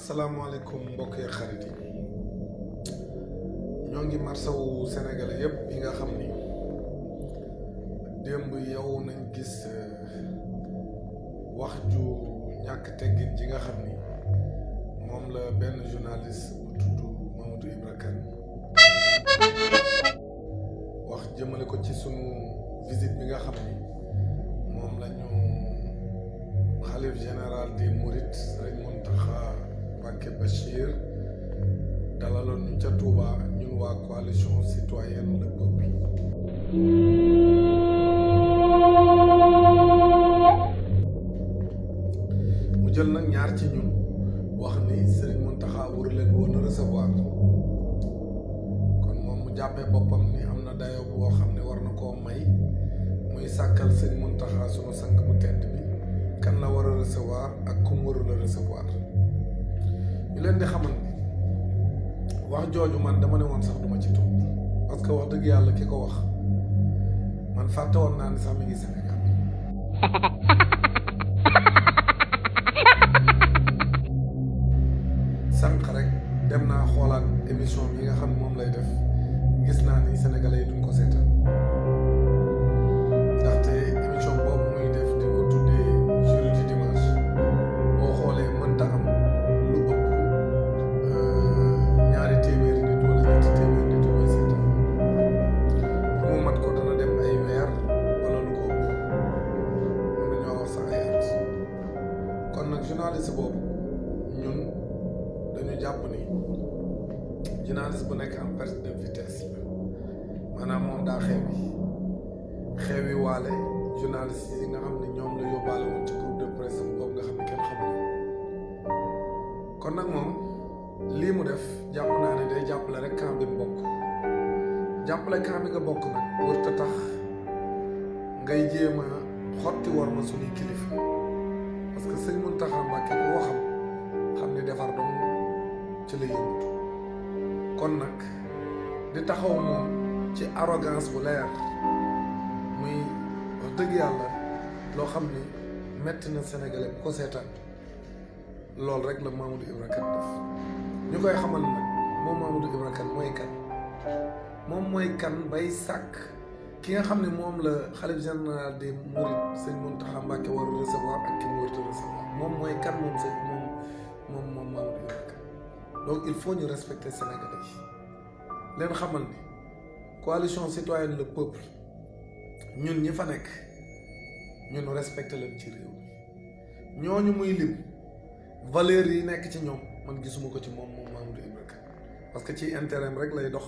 asalaamaaleykum mbokk yi xarit yi ñoo ngi marsawu sénégalais yépp yi nga xam ni démb yow nañ gis wax ju ñàkk teggin ji nga xam ni moom la benn journaliste bu tudd Mamadou Ibra Kane wax jëmale ko ci sunu visite bi nga xam ni moom lañu xalif général des Mourides Serigne Mountakha Mbacké Bachir dalaloon ñu ca Touba ñun waa coalition citoyenne le peuple mu jël nag ñaar ci ñun wax ni Serigne Mountakha waru leen woon a recevoir kon moom mu jàppee boppam ni am na dayoo boo xam ne war na koo may muy sàkkal Serigne Mountakha sunu sang bu tedd bi kan la war a recevoir ak ku mu warul a recevoir ñu leen di xamal ni wax jooju man dama ne woon sax duma ci toog parce que wax dëgg yàlla ki ko wax man fàtte woon naa ni sax mi ngi Sénégal sànq rek dem naa xoolaat émission bi nga xam moom lay def gis naa ni sénégalais yi duñ ko seetaan ndaxte émission boobu muy def di ko tuddee Jury du dimanche boo xoolee mënta am lu ëpp ñaari téeméeri nit wala ñetti téeméeri nit yu koy seetaan pour mu mat ko dana dem ay weer wala lu ko ëpp mën nañoo wax sax ay at kon nag journaliste boobu ñun dañu jàpp ni journaliste bu nekk en perte de vitesse la maanaam moom daa xewi waale journaliste yi nga xam ne ñoom la yóbbaale woon ci groupe de presse boobu nga xam ne kenn xamul kon nag moom lii mu def jàpp naa ne day jàppale rek camp bi mu bokk jàppale camp bi nga bokk nag warut a tax ngay jéem a xotti war ma suñuy kilifa parce que sëñ Mountakha Mbacké ku ko xam ne defar doom ci la yëngatu kon nag di taxaw moom ci arrogance bu leer muy wax dëgg yàlla loo xam ni metti na sénégalais bu ko seetaan loolu rek la Mamadou Ibra Kane def ñu koy xamal nag moom Mamadou Ibra Kane mooy kan moom mooy kan bay sàkk ki nga xam ne moom la xalif général des Mourides sëñ Mountakha Mbacké war a recevoir ak ki mu war a recevoir moom mooy kan moom Mamadou Ibra Kane donc il faut ñu respecter sénégalais yi leen xamal ni coalition citoyenne le peuple ñun ñi fa nekk ñun respecté leen ci réew mi ñooñu muy lim valeurs yi nekk ci ñoom man gisuma ko ci moom Mamadou Ibra Kane parce que ci intérêt rek lay dox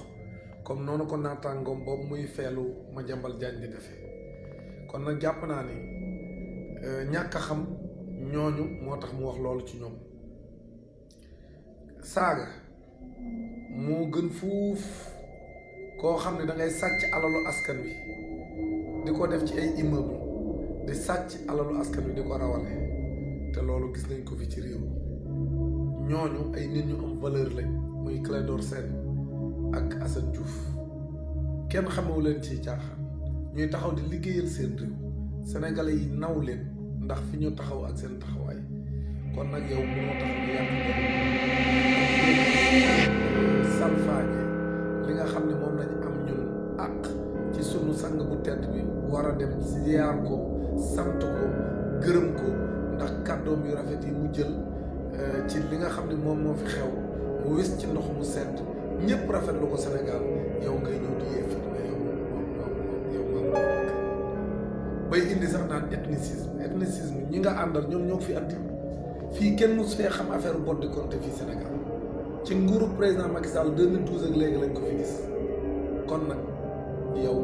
comme noonu ko naataangoom boobu muy feelu Madiambal Diagne di defee kon nag jàpp naa ni ñàkk a xam ñooñu moo tax mu wax loolu ci ñoom saaga moo gën fuuf koo xam ne da ngay sàcc alalu askan wi di ko def ci ay immeuble di sàcc alalu askan wi di ko rawale te loolu gis nañ ko fi ci réew ñooñu ay nit ñu am valeur lañ muy Clédor Sène ak Assane Diouf kenn xamewu leen ci caaxaan ñuy taxaw di liggéeyal seen réew sénégalais yi naw leen ndax fi ñu taxaw ak seen taxawaay kon nag yow moo tax nga yàq salfaañe li nga xam ne moom lañ am ñun àq ci sunu sang bu tedd bi war a dem ziyaar ko sant ko gërëm ko ndax kàddoom yu rafet yi mu jël ci li nga xam ne moom moo fi xew mu wis ci ndox mu sedd ñëpp rafetlu ko Sénégal yow ngay ñëw di yee fit ne yow bay indi sax naan ethnicisme ñi nga àndal ñoom ñoo fi andi fii kenn mus fee xam affaire bot di compter fii Sénégal ci nguuru président Macky Sall 2012 ak léegi lañ ko fi gis kon nag yow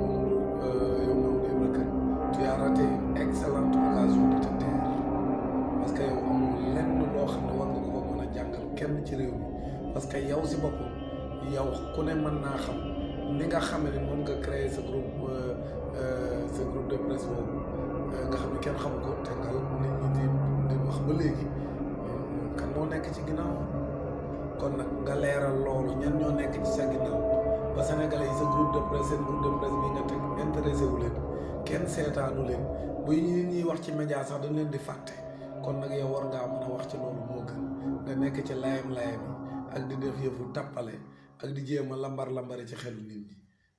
Mamadou Ibra Kane tu as raté une excellente occasion de te taire parce que yow amul lenn loo xam ne war nga ko mën a jàngal kenn ci réew mi parce que yow si boppam yow ku ne mën naa xam ni nga xamee ne moom nga créé sa groupe de presse boobu nga xam ne kenn xamu ko te ngal nit ñi di wax ba léegi kan moo nekk ci ginnaaw kon nag nga leeral loolu ñan ñoo nekk ci sa ginnaaw ba sénégalais yi sa groupe de presse seen groupe de presse bi nga teg intéressé wu leen kenn seetaanu leen bu ñuy wax ci média sax dañ leen di fàtte kon nag yow war ngaa mën a wax ci loolu moo gën nga nekk ci layam-layam yi ak di def yëfu tàppale ak di jéem a lambar-lambari ci xelu nit ñi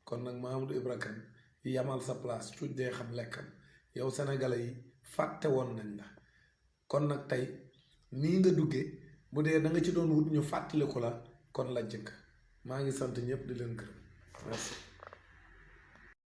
kon nag Mamadou Ibra Kane yamal sa place cuuj dee xam lekkam yow sénégalais yi fàtte woon nañ la kon nag tey nii nga duggee bu dee da nga ci doon wut ñu fàttaliku la kon la jëkk maa ngi sant ñëpp di leen gërëm merci